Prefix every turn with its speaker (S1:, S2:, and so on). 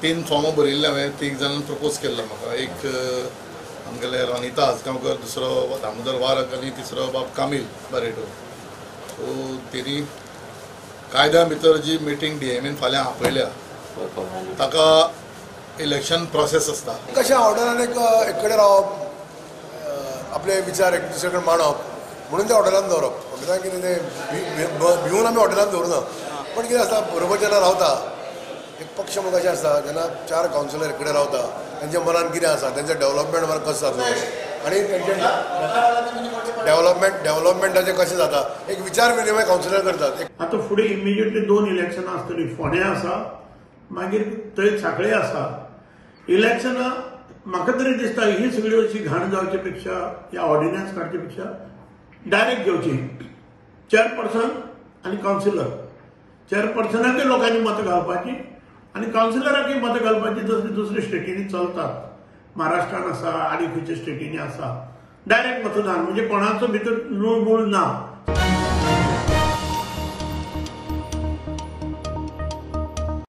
S1: 3 फॉर्मां बरयल्ले हांवें, 3 जाणांनी प्रपोज केल्लो म्हाका. एक आमगेले रनिता आजगांवकर, दुसरो दामोदर वारक आनी तिसरो बाब कामील बारेटो. सो तेणी कायद्या भितर जी मिटींग डीएमएन फाल्यां आपयल्या ताका इलेक्शन प्रोसेस आसता.
S2: कशें हॉटेलान एक कडेन रावप, आपले विचार एक दुसरे कडेन मांडप म्हणून ते हॉटेलान दवरप. हॉटेलान कितें तें भिवून आमी हॉटेलान दवरना, पण कितें आसता बरोबर जेन्ना रावता एक पक्ष म्हणून कशें आसता जेन्ना 4 कावन्सिलर एक कडेन रावता तेंच्या मनान कितें आसा, तेंचें डेवलपमेंट म्हळ्यार कसो जातलो आनी तेंचें डेवलपमेंटाचें कशें जाता एक विचार विनिमय कावन्सिलर करतात.
S3: आतां फुडें इमिजिएटली 2 इलेक्शनां आसतलीं, फोंड्या आसा, मागीर थंय सांखळे आसा. इलेक्शनां म्हाका तरी दिसता ही सगळी अशी घाण जावचे पेक्षा या ऑर्डिनन्स काडचे पेक्षा डायरेक्ट घेवची चेअरपर्सन आनी कावन्सिलर. चेअरपर्सनाकय लोकांनी मतां घालपाची आनी कावन्सिलराकय मतां घालपाची. तसली दुसऱ्या स्टेटींनी चलतात, महाराष्ट्रान आसा आनी खंयच्या स्टेटींनी आसा डायरेक्ट मतदान, म्हणजे कोणाचो भितर नूळमूळ ना.